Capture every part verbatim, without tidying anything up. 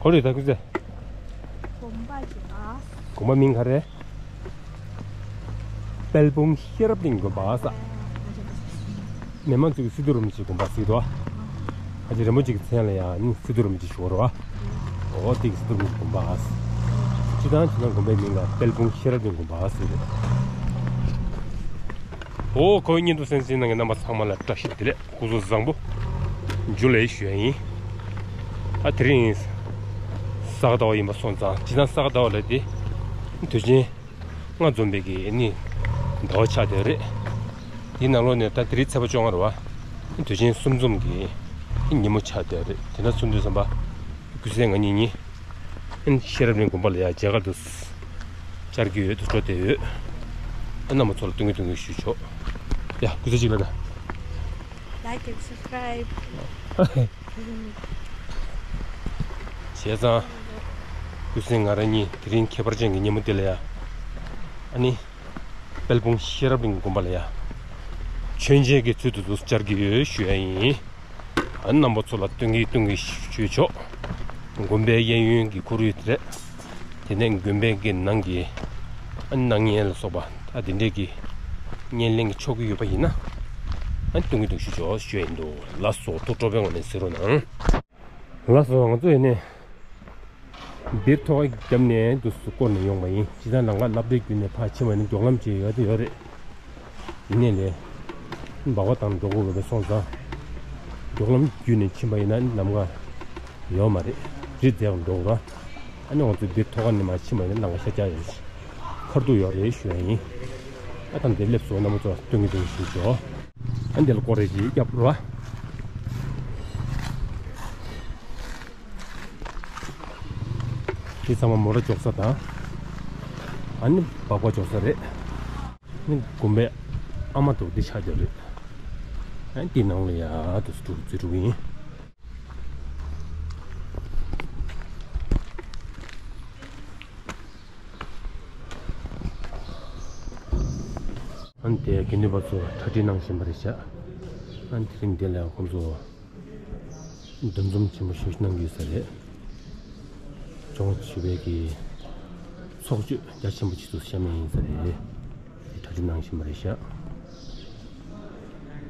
ཨོ་རེད་ད་སྐུ་ཚེ། དགོན་པ་ཅིག་ཨ། དགོན་པ་མིང་ག་རེ། དཔལ་སྤུངས་ཤེས་རབ་གླིང་དགོན་པ་ས། མི་མང་ཚོས་སི་ཏུ་རིན་པོ་ཆེའི་དགོན་པ་ཟེར་འདུག་ཨ། ཨ་ཅེ་རིན་པོ་ཆེའི་མཚན་ལ་ཡང་ནི་སི་ཏུ་རིན་པོ་ཆེ་ཞུ་བ་རེད་བ། འོ་དེ་གི་སི་ཏུ་རིན་པོ་ཆེའི་དགོན་པ་ཨ། སྤྱིར་བཏང་བྱས་ན་དགོན་པའི་མིང་ལ་དཔལ་སྤུངས་ཤེས་རབ་གླིང་དགོན་པ་ཨ་ཟེར་རེད། འོ་ཁོ་བོའི་བརྙན་ཐུང་གསན་གཟིགས་གནང་མཁན་རྣམ་པ་ཚང་མ་ལ་བཀྲ་ཤིས་བདེ་ལེགས། སྐུ་གཟུགས་བཟང་པོ། འཇུ་ལེ་ཞུ་ཡ་ཡིན། ད་དེ་རིང་ས་ག་ཟླ་བ་ཡིན་པ་སོང་ཙང་། སྤྱིར་བཏང་ས་ག་ཟླ་བ་ལ་དེ་དུས་ཆེན་ལྔ་འཛོམས་པའི་གི་ནི་ཟླ་བ་ཆགས་བསྡད་རེད། དེའི་ནང་ལོགས་ནས་ད་དེ་རིང་ཚེས་པ་བཅོ་ལྔ་རེད་བ། དུས་ཆེན་གསུམ་འཛོམས་ཀྱི་ཉིན་མོ་ཆགས་བསྡད་རེད། དེ་འདྲ་སོང་དུས་ཙམ་པ། ཀུན་གསལ་ང་གཉིས་གཉིས། ཨན་ཤེས་རབ་གླིང་དགོན་པ་ལ་ཡ་མཇལ་ཁ་དུ་བཅར་གྱི་ཡོད་དུ་འགྲོ་བསྡད་ཡོད། ཨ་རྣམ་པ་ཚོ་ལ་སྟོན་གྱི་སྟོན་གྱི་ཞུས་ཆོག་ཡ་སྐུ་ཚེ་གཅིག་ལ་ད། Like and subscribe. བྱས་ཙང་། ཀུན་གསལ་ང་རང་གཉིས་དེ་རིང་ཁྱད་པར་ཅན་གྱི་ཉིན་མོ་འདི་ལ་ཡ། ཨ་ནི། དཔལ་སྤུངས་ཤེས་རབ་གླིང་དགོན་པ་ལ་ཡ། མཆོད་མཇལ་གྱི་ཚུལ་དུ་དུ་བཅར་གྱི་ཡོད་ཞུ་ཡ་ཡིན། ཨ་རྣམ་པ་ཚོ་ལ་སྟོན་གྱི་སྟོན་གྱི་ཞུས་ཆོག་དགོན་པའི་གཡས་གཡོན་གྱི་ཁོར་ཡུག་དེ་རེད། དེ་ནས་དགོན་པའི་གི་ནང་གི་ཨ་སྣང་བརྙན་ལ་སོགས་པ་ཨ་དེ་འདྲས་ཀྱི་བརྙན་ལེན་གྱི་ཆོག་གི་ཡོད་པ་ཡིན་ན། ཨ་སྟོན་གྱི་སྟོན་གྱི་ཞུས་ཆོག་ཞུ་ཡ་ཡིན་འདུག་ལགས་སོ། ཐུགས་སྤྲོ་པོའི་ངང་ནས་གཟིགས་རོགས་གནང་། ལགས་སོ། ང་ཚོ་ཡིན་ནས་འདིར་ཐོག་བརྒྱབ་ནས་འདུག་སེ་བསྐོར་ནས་ཡོང་བ་ཡིན། སྤྱིར་བཏང་ལམ་ཁ་སློབ་གྲྭའི་བརྒྱུད་ནས་ཕར་ཕྱིན་པ་ཡིན་ན་མགྱོགས་ལམ་ཅིག་ཡོད་དེ་ཡོད་རེད། ཡིན་ནའི་ལས། སྦག་སྦག་བཏང་འགྲོ་དགོས་པ་སོང་ཙང་། མགྱོགས་ལམ་བརྒྱུད་ནས་ཕྱིན་པ་ཡིན་ན་ལམ་ཁ་ཡོད་མ་རེད། རི་འཛེགས་འགྲོ་དགོས་ར། ཨ་ནི་ང་ཚོ་འདིར་ཐོག་ཁ་ནས་མར་ཕྱིན་པ་ཡིན་ན་ལམ་ཁ་ཤར་རྒྱག་ཡོད། ཁ་ཐུག་ཡོད་རེད་ཞུ་ཡ་ཡིན། ཨ་ད་འདིར་སླེབས་སོང་། རྣམ་པ་ཚོ་ལ་སྟོན་གྱི་སྟོན་གྱི་ཞུས་ཆོག་ཨ་འདི་ལ་སྐོར་རེ་ཞིག་བརྒྱབ་རོགས། འདི་ཚང་མ་མོ་ཊ་འཇོག་ས་དང་། ཨ་ནི་སྦག་སྦག་འཇོག་ས་རེད། ཨ་ནི་དགོན་པའི་ཨ་མ་འདུག་འདི་ཆགས་བསྡད་རེད། ཨ་ནི་འདི་ནང་ལ་ཡ་འདུག་སེ་འགྲོ་འགྲོ་གི་ཡིན། ཨ་ནི་དེ་དགེ་འདུན་པ་ཚོ་གྲ་སྒྲིག་གནང་བཞིན་པ་རེད་ཤག་ཨ་ནི་དེ་རིང་འདི་ལ་ཁོང་ཚོ་འདུ་འཛོམས་ཆེན་པོ་ཞིག་གནང་གི་ཡོད་ས་རེད། ལྗོངས་ཆེ་བའི་གི་ཚོགས་ཆོས་རྒྱ་ཆེན་པོ་ཅིག་ཏུ་བཤམས་ཡིན་ས་རེད། དེ་གྲ་སྒྲིག་གནང་བཞིན་པ་རེད་ཤག་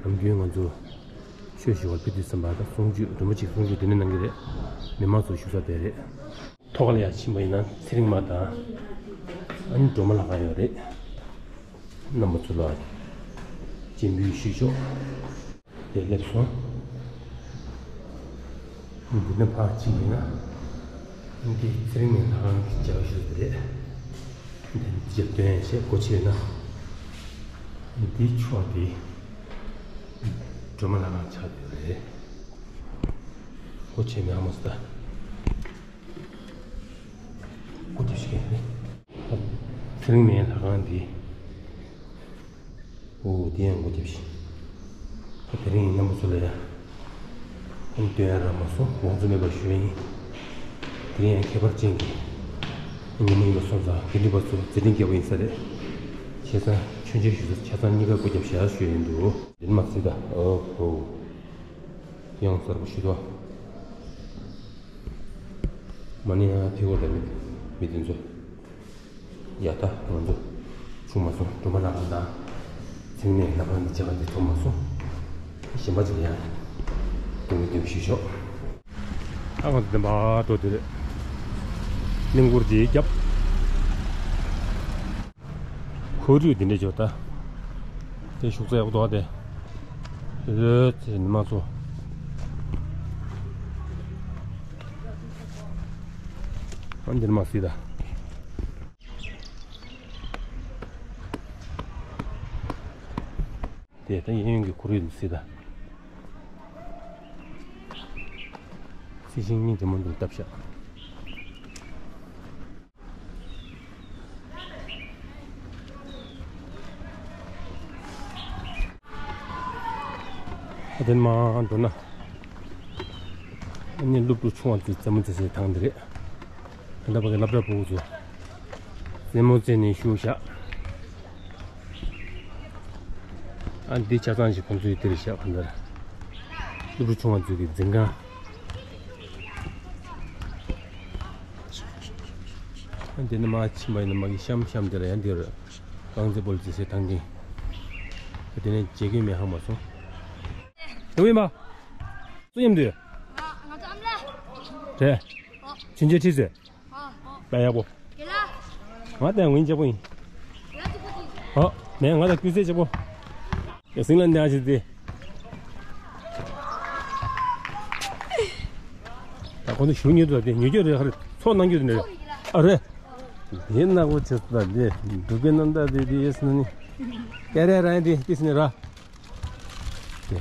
ནམ་རྒྱུན་ང་ཚོ་ཆོས་ཞུ་བར་ཕེབས་དུས་ཙམ་པ་ད་གསུང་ཆོས་རིན་པོ་ཆེའི་གསུང་ཆོས་དེ་ནས་གནང་གི་རེད། མི་མང་ཚོ་བཞུགས་ས་དེ་རེད། ཐོག་ལ་ཡར་ཕྱིན་པ་ཡིན་ན་ཚེ་རིང་མ་དང་། ཨ་ནི་སྒྲོལ་མ་ལྷ་ཁང་ཡོད་རེད། རྣམ་པ་ཚོ་ལ་སྤྱན་འབུལ་ཞུས་ཆོག་དེ་སླེབས་སོང་། འདི་ནས་ཕར་ཕྱིན་པ་ཡིན་ན། འདི་ཚེ་རིང་མའི་ལྷ་ཁང་གི་མཇལ་ཁ་ཞུ་ས་དེ་རེད། འདི་འཇིབ་རྟེན་བྱས་སྒོ་ཕྱེ་ན། འདི་ཕྱོགས་དེ་སྒྲོལ་མ་ལྷ་ཁང་ཆགས་ཡོད་རེད། སྒོ་ཕྱེ་མེད་ཨ་མ་སུ་ད། སྒོ་རྒྱབ་ཤིག་རེད། ཚེ་རིང་མའི་ལྷ་ཁང་འདི། འོ་དེ་ཡང་སྒོ་རྒྱབ་ཤིག་ད་དེ་རིང་རྣམ་པ་ཚོ་ལ་ཡ། ཁོང་སྟོན་ཡ་རག་མ་སོང་། དགོངས་ཚུལ་མེད་པར་ཞུ་ཡ་ཡིན། དེ་རིང་ཡང་ཁྱད་པར་ཅན་གྱི་ཉིན་མོ་ཡིན་པ་སོང་ཙང་དགེ་འདུན་པ་ཚོ་མཛད་འཕྲིན་རྒྱས་པོ་ཡིན་ས་རེད། བྱས་ཙང་མཆོད་མཇལ་ཞུ་ས་ཆ་ཚང་གཉིས་ཀ་སྒོ་རྒྱབ་བཞག་ཞུ་ཡ་ཡིན་འདུག་དེ་མ་ཟད་ད་ཨོ་ཧོ། ཡང་གསར་པ་ཞུ་དོ། མ་ཎི་ཡང་ཐིག་གོ་དང་མི་མི་དེ་ཚོ། ཡ་ད་ང་ཚོ་ཆུང་མ་སོང་། སྒྲོལ་མ་ལྷ་ཁང་དང་ཚེ་རིང་མའི་ལྷ་ཁང་གི་མཇལ་ཁ་དེ་ཐོབ་མ་སོང་། གཞན་པ་ཅིག་ཡང་དུང་གི་དུང་ཞུས་ཤོག་ཨ་ང་ཚོ་བདེན་པ་འགྲོ་དེ་རེད། གླིང་སྐོར་དེ་རྒྱབ། ཁོར་ཡུག་འདི་འདྲ་བྱོས་ད། དེ་ཞོགས་ཚ་ཡག་པོ་འདུག་ཨ་དེ། ཨོ་ཙི་ནི་མ་ཚོ། ཨ་འདིར་མ་སྲིད་ད། དེ་ད་གཡས་གཡོན་གྱི་ཁོར་ཡུག་འདི་སྲིད་ད། སྲིད་ཤིང་སྙིང་རྗེ་མོ་འདུག་བཏབ་ཤག་ཨ་དེ་མར་འགྲོ་ན། ཨ་ནི་སློབ་ཕྲུག་ཆུང་བ་ཚོའི་རྩེད་མོ་རྩེ་སའི་ཐང་འདི་རེད། ད་ལྟ་བར་གྱི་སློབ་གྲྭ་ཕྲུ་གུ་ཚོ་རྩེད་མོ་རྩེ་ནས་བཞུགས་ཤག་ཨ་འདི་ཆ་ཚང་ཞིག་ཁོང་ཚོའི་འདི་རེད་ཤག་གང་ལྟར་སློབ་ཕྲུག་ཆུང་བ་ཚོའི་གི་འཛིན་ཁང་། འདི་ནི་མ་ཕྱིན་པ་ཡིན་ན་མ་གི་ཤམ་ཤམ་དེ་ལ་ཡང་འདིར་རྐང་རྩེད་སྤོ་ལོ་རྩེད་སའི་ཐང་ཆེན། དེ་ནས་བྱེད་ཀྱི་མེད་ཧ་མ་སོང་། དེ་ཡིན་པ། སུ་མཉམ་དུ་ཡོད། ང་ཚོ་ཨམ་ལ། རེད། ཨོ། ཆུན་ཆེ་ཁྲིད་ཟེར། ཨོ། ད་ཡག་པོ། དེ་ལ། ང་དང་ངོ་ཡིན་གཅིག་པོ་ཡིན། ང་གཅིག་པོ་དེ། ཨོ། མེད་ང་དང་ཀུན་གསལ་གཅིག་པོ། ཡ་སིང་ལ་འདི་ཨ་ཅེ་དེ། ད་ཁོ་ཚོ་ཞུ་ཉེ་དུ་དེ་ཉེ་རྒྱུ་རེད་ཧ་རེ་ཚོགས་གནང་རྒྱུ་དེ་རེད། ཨ་རེད། དེ་ནག་པོ་ཆེ་ད་དེ་འབྲུག་པའི་རྣམ་ཐར་དེ་དེ་ཡེ་སི་ན་ནི། ཀེ་རེ་རང་དེ་དེ་སི་ནི་ར། དེ།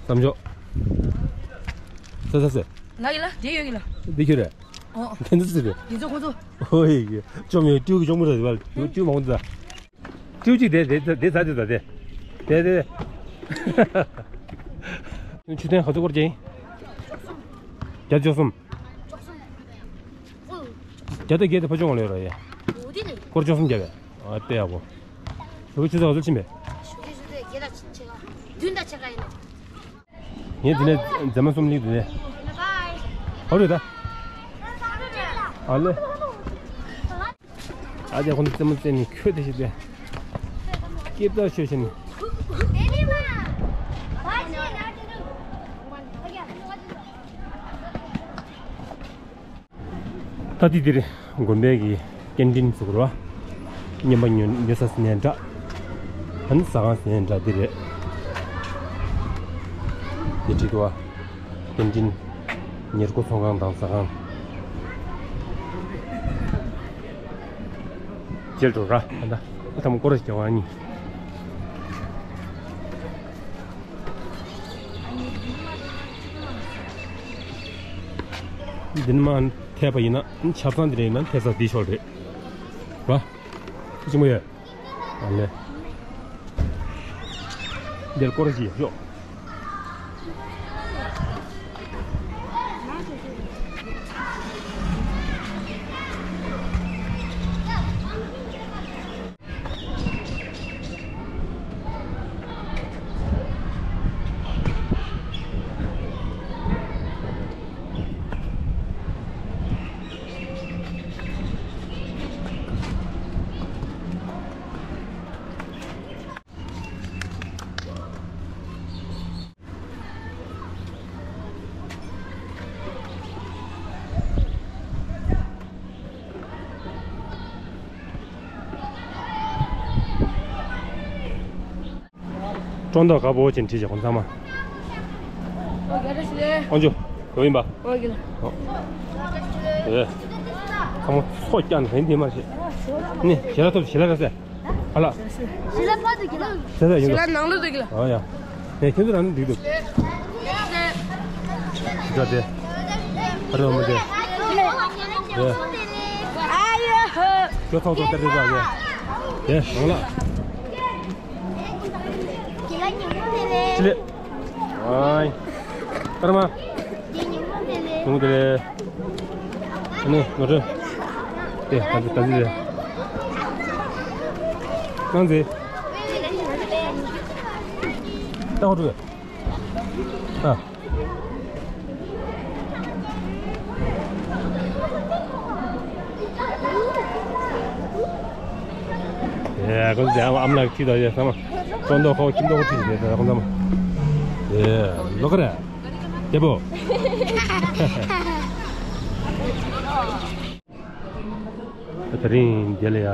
བསམ་ཆོག་ས་ས་ས། ང་ཡི་ལ་དེ་ཡོད་གི་ལ། དེ་ཁྱོད་རེད། ཨོ། དེ་ཚོ་སི་རེད། དེ་ཚོ་ཁོ་ཚོ། ཧོ་ཡི་གི་ཅོམ་ཡོད་ཀྲུའུ་གི་ཅོམ་རེད་བ་ཀྲུའུ་མང་པོ་འདུག་ཀྲུའུ་གཅིག་དེ་དེ་དེ་ཚ་དེ་ད་དེ། དེ་དེ། ཆུ་ཐེངས་ག་ཚོད་སྐོར་ཅན། བརྒྱ་བཅུ་གསུམ། བརྒྱ་དང་བརྒྱད་དེ་ཕ་ཆུང་བ་ལོས་ར་ཡ། སྐོར་བཅུ་གསུམ་བརྒྱབ་པས། ཨ་དཔེ་ཡག་པོ། ཞོགས་ཀྱི་ཆུ་ཚོད་ག་ཚོད་ཕྱིན་པས། ཞོགས་ཀྱི་ཆུ་ཚོད་བརྒྱད་དང་ཕྱེད་ཀ་བདུན་དང་ཕྱེད་ཀ་ཡིན་ནོ། ངས་དེ་ནས་མཛེས་མ་གསུམ་ལིག་དེ་ནས། ཧོ་རེད་ད། ཨ་ལེ། ཨ་ཅག་ཁོང་ཚོ་རྩེད་མོ་རྩེ་ནས་ཁྱོད་དེ་ཞིག་དེ། སྐྱིད་པོ་ཤོད་ཤེས་ནས། ད་ལྟའི་འདིར་དགོན་པའི་གི་ཀེན་ཊིན་ཟེར་གི་རེད་བ། བསྙེན་པ་ཉོ་ཉོ་ས་ཟེར་ནའི་འདྲ། ཨ་ནི་ཟ་ཁང་ཟེར་ནའི་འདྲ་འདི་རེད། འདི་བྲིས་འདུག་བ། ཀེན་ཊིན། ཉེར་མཁོ་ཚོང་ཁང་དང་ཟ་ཁང་། མཇལ་འགྲོ་ར་ཨ་ད། ཨ་ཐམ་སྐོར་ར་རྒྱག་པ་ཨ་ནི། འདི་ནི་མ་ཐེབས་པ་ཡིན་ན་ཆབ་གསང་འདི་རེད་ཡིན་ན་ཐེབས་ས་འདི་ཤོར་རེད། བ། ཅི་མོ་ཡོད། ཨ་ལེ། འདིར་སྐོར་ཞིག་ཤོག་སྒྲོ་འདོགས་དཀར་པོ་ཅན་བྲིས་བྱས་ཁོང་ཚང་མ། ཨོ་རྒྱ་རེ་ཞིག་ལས། ཨོ་ཇོ། ག་བ་ཡིན་པ། ཨོ་རྒྱ་ལ། ཨོ། ཨེ། ཚང་མ་ཚོགས་ཀྱང་རེད་འདི་མ་རེད། ནི་ཞལ་ལག་ཐོབ་ཞལ་ལག་རེད་ཟེར། ཨ་ལ། ཞལ་ལག་ཕར་དུ་གྱིས་ལ། ཟེར་ཟེར་ཞལ་ཡིན་ལག་ནང་ལོགས་དུ་གྱིས་ལ། ཨོ་ཡ། ནས་ཁྱོད་ཚོ་རང་ནས་འགྲིག་འདུག་འགྲོ་དེ། ཨ་རོ་མོ་དེ། དེ། ཨ་ཡོ་ཧོ། ཁྱོད་ཐོག་ཐོག་ལྟར་རེད་པ་དེ། དེ་རང་ལ། ཅི་ལེ། ཨའི། ཀརྨ། ཉིན་མོ་དེ་ལས། ཨ་ནི་ནོར་འཁྲུལ། དེ་ད་ད་ད་ད། ནང་ཚེ། ད་ཧོ་ཀྲུ། ཨ། ཡ་ཁོང་ཚོ་ཨམ་ཨམ་ལགས་ཁྲིད་དང་ཡ་ཚང་མ། ཅོ་མདོག་ཁོག་ཁྱིམ་མདོག་ཁྲིད་ཡོད་ད་ཁོང་ཚང་མ། ཡ་ལོ་ཀ་ར། རྒྱལ་པོ། དེ་རིང་འདི་ལ་ཡ།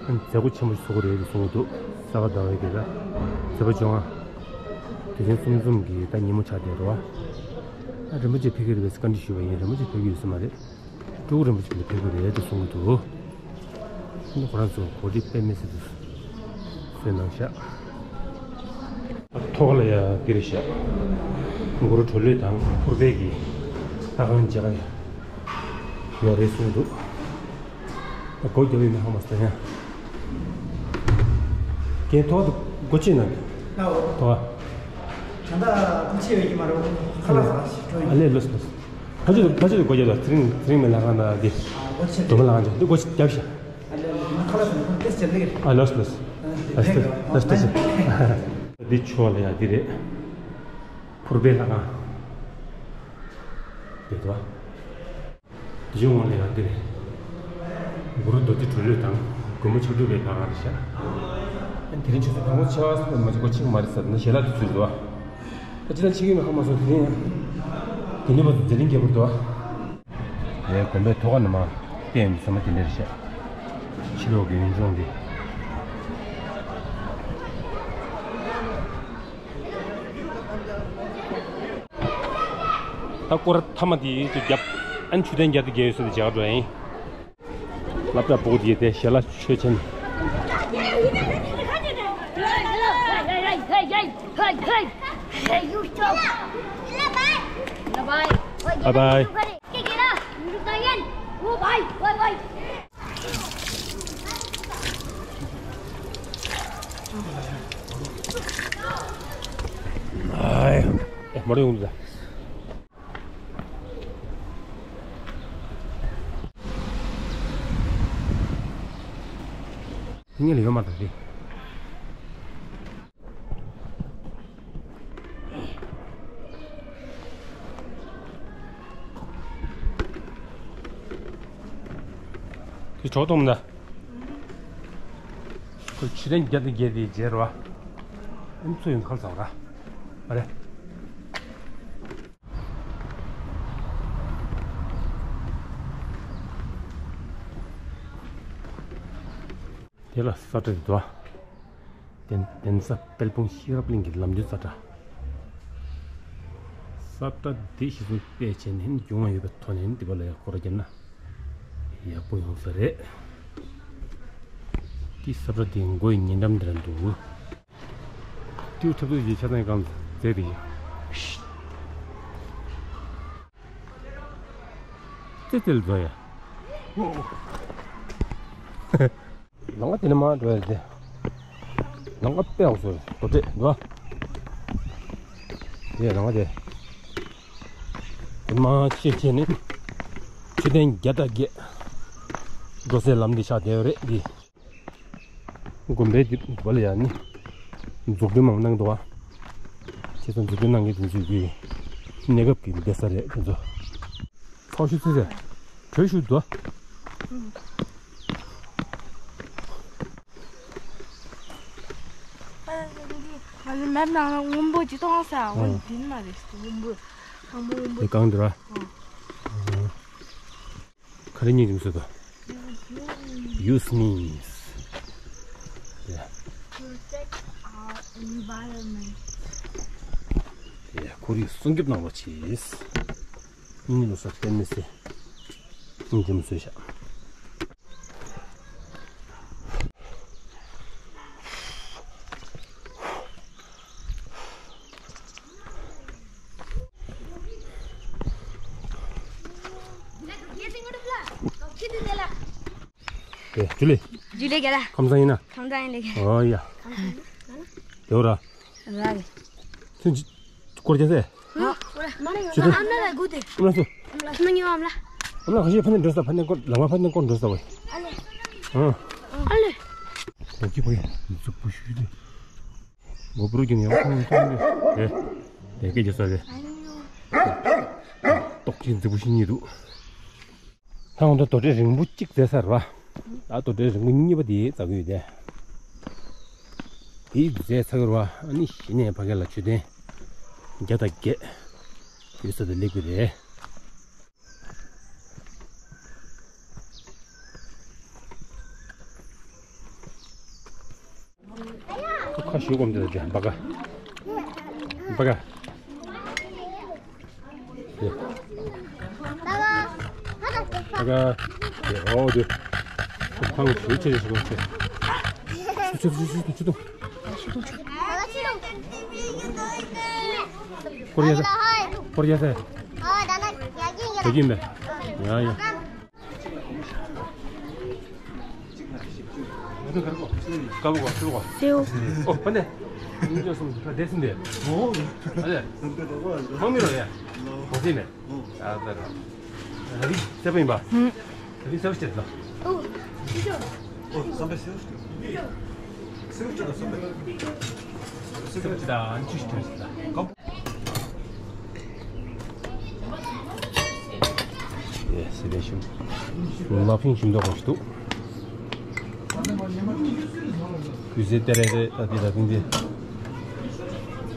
མཛད་སྒོ་ཆེན་པོ་ཞིག་ཚོགས་ཀྱི་རེད་ཟེར་གསུངས་འདུག་ས་ག་ཟླ་བའི་གི་ལ། ཚེས་པ་བཅོ་ལྔ། དུས་ཆེན་གསུམ་འཛོམས་ཀྱི་ད་ཉིན་མོ་ཆགས་བསྡད་འདུག་བ། རིན་པོ་ཆེ་ཕེབས་ཀྱི་རེད་པས་བཀའ་འདྲི་ཞུས་པ་ཡིན། རིན་པོ་ཆེ་ཕེབས་ཀྱི་ཡོད་ས་མ་རེད། སྤྲུལ་སྐུ་རིན་པོ་ཆེ་ཕེབས་ཀྱི་རེད་དེ་གསུངས་ཀྱི་འདུག་ཁོ་རང་ཚོ་གོ་སྒྲིག་དཔེ་མི་སྲིད་དུ་བཟོས་གནང་ཤག་ཐོག་ལ་ཡ་འདི་རེད་ཤག་གུ་རུ་གྲོ་ལོད་དང་ཕུར་པའི་གི་ལྷ་ཁང་མཇལ་ཁ་ཡོད་རེད་གསུངས་འདུག་སྒོ་རྒྱབ་ཡོད་མེད་ཧ་མ་སོང་ཡ། རྒན་ཐོག་ཏུ་སྒོ་ཕྱེ་གནང་གི་ཐོག་ཨ། ད་ལྟ་སྒོ་ཕྱེ་ཡོད་ཀྱི་མ་རེད། ཁ་ལག་ཟ་ཞིག་འགྲོ་ཡིན། ཨ་ལས་ལོས་ལོས། ཕ་ཆོས་ཕ་ཆོས་སྒོ་རྒྱབ་ལ་ཚེ་རིང་ཚེ་རིང་མའི་ལྷ་ཁང་ན་དེ། སྒོ་ཕྱེ། སྒྲོལ་མ་ལྷ་ཁང་ཆེ་འདི་སྒོ་རྒྱབ་ཤག་ཨ་ལས་ལས་ཁ་ལག་ཟ་ནས་ཏེ་ཟེར་ལེ། ཨ་ལོས་ལོས། ཨ་ལོས་ལོས་ལོས། འདི་ཕྱོགས་ལ་ཡ་འདི་རེད། ཕུར་པའི་ལྷ་ཁང་། དེ་དོ། དེ་བྱུང་བ་ལས་ཡང་འདི་རེད། གུ་རུ་རྡོ་རྗེ་གྲོ་ལོད་དང་མགོན་པོ་ཕྱག་དྲུག་པའི་ལྷ་ཁང་རེད་ཤག་དེ་རིང་ཆུ་ཚོད་དང་པོ་ཕྱེད་ཀ་ཙམ་མ་ཕྱིན་གོང་ཕྱིན་པ་མ་རེད་ཟེར་ན་ཞལ་ལག་དེ་ཚུད་འདུག་ད་ཅི་ལ་ཕྱིན་གྱི་མེད་ཧ་མ་སོང་། དེ་རིང་དགེ་འདུན་པ་ཚོ་མཛད་རིམ་རྒྱས་པོ་འདུག་ངའི་དགོན་པའི་ཐོག་ཁ་ནས་མར་བལྟས་ཡོང་དུས་ཚང་མ་དེ་འདྲ་རེད་ཤག་ཕྱི་ལོགས་ཀྱི་ཡུལ་ལྗོངས་འདི། ད་སྐོར་ར་མཐའ་མ་དེ་ཚོ་བརྒྱབ། ཨ་ནི་མཆོད་རྟེན་བརྒྱ་དང་བརྒྱད་ཡོད་ས་དེ་མཇལ་ག་འགྲོ་ཡིན། སློབ་གྲྭ་སྤུ་གུ་དེ་དེ་ཞལ་ལག་མཆོད་ཆེན། Bye bye. ཨའི། ཨེ། མ་རེད་འོང་། དེ་ངེད་ལ་ཡོད་མ་རེད་དེ། དེ་གྲོགས་གཏོང་མི་འདའ། ཁོས་མཆོད་རྟེན་བརྒྱ་དང་བརྒྱད་དེ་མཇལ་རོ། ཨ་ནི་ཚུར་ཡོང་ཁ་ལ་ཚང་ར། ཨ་རེ། དེ་ལ་ས་ཁྲ་རེད་དོ། གདན་གདན་ས་དཔལ་སྤུངས་ཤེས་རབ་གླིང་གི་ལམ་མདུན་ས་ཁྲ། ས་ཁྲ་འདི་གཞི་བཟུང་དཔེ་བྱས་ནས་རྒྱུས་མངའ་ཡོད་པའི་ཐོག་ནས་འདི་པ་ལ་ཡག་སྐོར་རྒྱབ་ན་ཡག་པོ་ཡོང་ས་རེད། འདི་ས་ཁྲ་འདི་མགོ་ཡི་ཉེ་འགྲམ་འདིར་འདུག་ཏིའུ་ཐབ་ཐུབ་ཀྱི་ཆ་ཚང་གང་མཛད་དེ་ཡིན། ཙེ་ཙེ་ལ་འཛོ་ཡ། ལང་ཀ་དེ་ནས་མར་འགྲོ་ཡ་དེ། ལང་ཀ་དཔེ་ཡག་སོ་རྡོ་གྲས་འདུག་ཨ། དེ་ལང་ཀ་དེ། དེ་མར་ཕྱེད་ཕྱེད་ནས་མཆོད་རྟེན་བརྒྱ་དང་བརྒྱད་འགྲོ་སའི་ལམ་འདི་ཆགས་བསྡད་ཡོད་རེད་འདི། དགོན་པའི་འདི་བ་ལ་ཡ་ནི་འཛུགས་སྐྲུན་མང་གནང་འདུག་བ། བྱས་ཙང་འཛུགས་སྐྲུན་གནང་མཁན་དེ་ཚོའི་གི་གནས་སྐབས་ཀྱི་བསྡད་ས་རེད་དེ་ཚོ། ཚོགས་ཞུ་ཚུད་ཚེ་གྲོས་ཞུ་འདུག་ང་ཚོ་མེབ་ནང་ལ་སྔོན་པོ་ཅིག་མཐོང་ས། འོ་འདི་ནི་མ་རེད། སྔོན་པོ་ཁང་པ་སྔོན་པོ། དེ་གང་འདི་ར། ཨོ། ག་རེ་ཉིད་ཅིག་མི་བཟོད་དོ། Use me. Yeah. Protect our environment. Yeah, ཁོར་ཡུག་སྲུང་སྐྱོབ་གནང་རོགས་གྱིས། ཉིད་ལོ་སར་བསྟན་མི་སྲིད། ཉིད་ཅིག་མི་བཟོད་ཤག་ཨེ། ཇུ་ལེ། ཇུ་ལེ་རྒན་ལགས། ཁམས་བཟང་ཡིན་ན། ཁམས་བཟང་ཡིན་ལགས། ཨོ་ཡ། དེ་འོ་ར། ར་རེད། ཁྱོད་ཀྱི་སྐོར་རྒྱག་ཟེར། ཨ་མ་ལ་ཡོད། ཨ་མ་ལ་སྒུག་དེ། ཨ་མ་ལ་སུ། ཨ་མ་ཉོ་ཨ་མ་ལ། ཨ་མ་ལ་ཁ་ཤས་ཕ་ནས་འགྲོ་ས། ཕ་ནས་སྐོར་ལམ་ཁ་ཕ་ནས་སྐོར་འགྲོ་ས་བས། ཨ་ལེ། ཨ་ལེ། ལོ་ཀི་བོ་ཡ་མཛུབ་བུ་ཤུ་ཤུ་དེ། མགོ་པུ་རུ་གྱོན་ཡོང་ཁོང་ཁོང་དེ། དེ་སྐད་ཆ་ས་རེད། ཏོག་ཅིག་མཛུབ་བུ་ཤུ་གཉིས་འདུག་ད་འོ་ད་རྡོ་གྲལ་རིང་པོ་གཅིག་མཛད་ཚར་བ། ད་རྡོ་གྲལ་རིང་པོ་གཉིས་པ་དེ་འཛེག་གི་ཡོད་དེ། དེ་མཛད་ཚར་བ་ཨ་ནི་གཞི་ནས་ཕ་གི་ལ་མཆོད་རྟེན་བརྒྱ་དང་བརྒྱད་ཡོད་ས་དེ་སླེབས་ཀྱི་རེད། ཁ་ཤུ་གོམ་དེ་ལ་འདྲ་འབའ་ཀ། འབའ་ཀ། འབའ་ཀ། འོ་དེ། ཁང་ཞུ་ཆེ་ཞུ་ཆེ། ཆུ་ཆུ་ཆུ་ཆུ་ཆུ། ཀོ་རི་ཡ་ས། ཀོ་རི་ཡ་ས། ཡ་ཡ། སེའུ། ཨོ་ཕ་ནས། ཨོ་ཕ་ནས། ཨ་ལེ། མང་མི་རོ་ཡ། གོ་སྲིད་ནས། ཨ་ཙི་ར། ད་རིང་སེ་པ་ཡིན་པ། ད་རིང་སེ་པ་ཅིག་ལ། ཨོ་བསམ་པའི་སེའུ་ཅིག་སེའུ་ཅིག་ལ་བསམ་པའི། སེའུ་ཅིག་ལ་ཨ་ནི་ཅི་ཞིག་ཐོན་ཞིག་ལ། ཡེ་སི་རེ་ཞིམ། ལ་ཕིང་ཞིམ་མདོག་ཁ་ཞིག་འདུག་ཡུལ་སྲོལ་སྟེར་རེད་རེད། ད་འདི་ད་ཐེངས་འདི་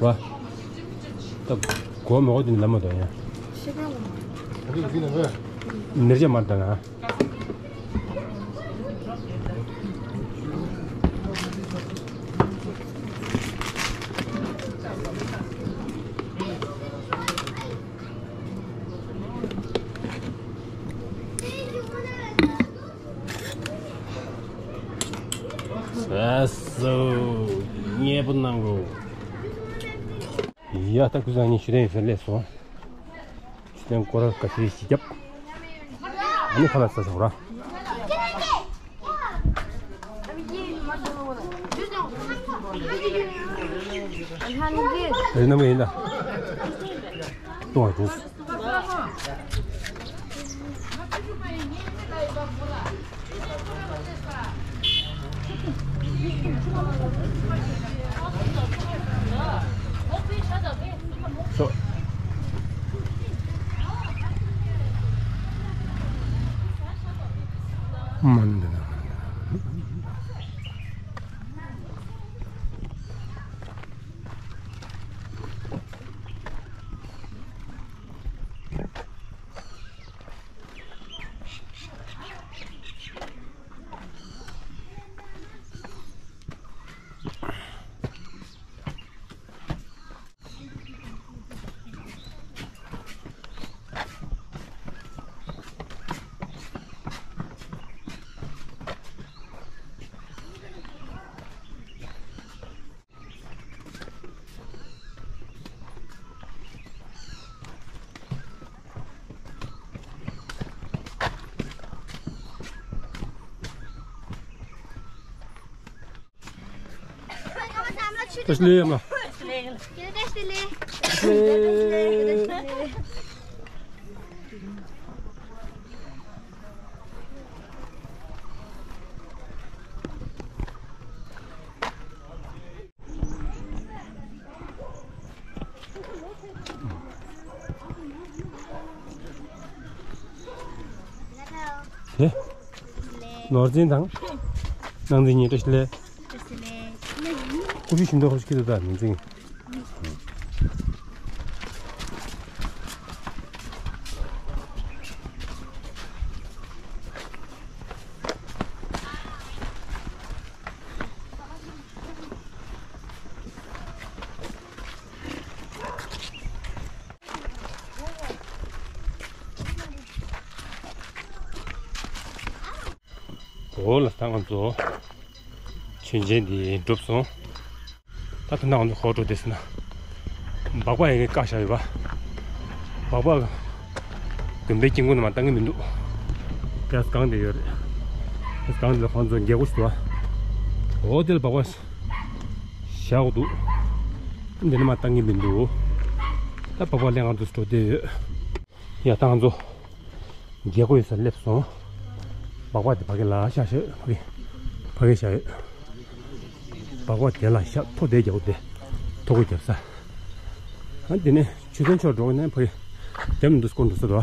བ། ད་གོ་མེད་གོ་འདི་ནི་ལམ་མ་དོ་ཡ། མེར་ཅེ་མར་ད་ན། ཨ་སོ། མཉེས་པོ་གནང་གོ། ཡ་ད་ཁུ་སང་ཉིན་ཞུ་དན་ཡོད་ས་སླེབས་སོང་། ཞུ་དན་སྐོར་ག་ཚོད་ཞིག་བརྒྱབ། ཨ་ནི་ཁ་ལག་ཟ་ཆོག་ར། རེད་ནམ་ཡིན་ད། ལྟུང་བ་འདུག་བཀྲ་ཤིས་བདེ་ལེགས་ཨ་མ། བཀྲ་ཤིས་བདེ་ལེགས། དེ། ནོར་འཛིན་དང་། ནང་འཛིན་གཉིས་བཀྲ་ཤིས་བདེ་ལེགས། བཀྲ་ཤིས་བདེ་ལེགས། ཀུ་ཤུ་ཞིམ་མདོག་ཁ་ཤས་ཀྱི་འདུག་ད་ནང་འཛིན། འོ་ལ་ད་ང་ཚོ་མཆོད་མཇལ་འདི་གྲུབ་སོང་། ད་ད་ང་ཚོ་ཧོ་ཀྲུ་དེ་སི་ན། སྦག་སྦག་ཡ་གི་བཀག་བཞག་ཡོད་པ། སྦག་སྦག་དགོན་པའི་དཀྱིལ་འཁོར་ནང་མར་བཏང་གི་མི་འདུག་ཡ་སྒང་དེ་ཡོད་རེད། ཡ་སྒང་དེ་ལ་ཁོང་ཚོ་རྒྱལ་སྒོ་ཞིག་འདུག་བ། འོ་དེ་ལ་སྦག་སྦག་བཞག་དགོས་འདུག་འདི་ནས་མར་བཏང་གི་མི་འདུག་ད་སྦག་སྦག་ལེན་ག་ང་ཚོ་འགྲོ་བསྡད་ཡོད། ཡ་ད་ང་ཚོ་རྒྱལ་སྒོ་ཡོད་སར་སླེབས་སོང་། སྦག་སྦག་དེ་ཕ་གི་ལ་བཞག་བཞག་ཕ་གི་ཕ་གི་བཞག་ཡོད། སྦག་སྦག་དེ་ལ་བཞག་ཐོ་དེ་རྒྱག་དེ་ཐོ་གོ་རྒྱབ་ས། ཨ་དེ་ནས་མཆོད་རྟེན་ཕྱོགས་འགྲོ་ནས་ཕ་གི་དེ་མི་འདུག་སྐོར་འགྲོ་ས་རེད་བ།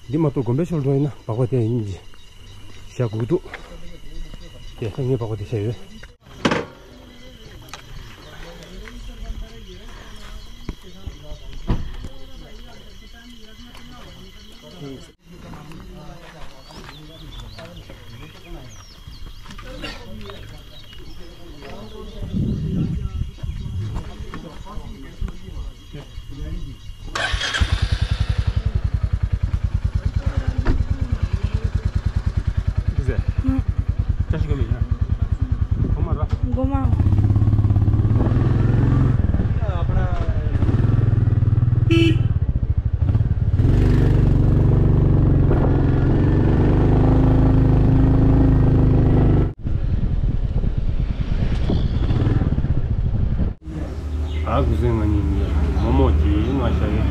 འདི་མ་གཏོགས་དགོན་པའི་ཕྱོགས་འགྲོ་ཡིན་ན་སྦག་སྦག་དེ་ཡིན་གྱི་བཞག་དགོས་འདུག་དེ་ལ་ངས་སྦག་སྦག་དེ་བཞག་ཡོད། ཨ་ཁུ་སིམ་ང་གཉིས་ནི་མོག་མོག་ཅིག་ང་ཤ་ཡོད།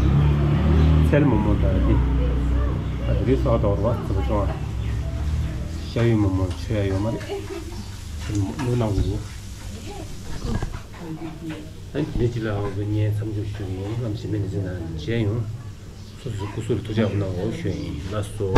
ཚལ་མོག་མོག་དང་འདི། ཨ་འདི་རེད་ས་དོར་བ་ཚོ་ཅོ། ཤ་ཡོད་མོག་མོག་ཆོ་ཡ་ཡོད་མ་རེད། ཚལ་མོག་མོག་ནང་གི། ཨ་འདི་ཅི་ལ་ཨང་ཚོ་ངའི་མཚམས་འཇོག་ཞུ་གི་ཡིན། ལམ་ཞིག་མེད་འདི་ཚེ་ན་མཇལ་ཡོང་། སོ་སོ་སྐུ་གཟུགས་ལ་ཐུགས་ཅག་གནང་འོ་ཞུ་ཡིན་ལ་སོ།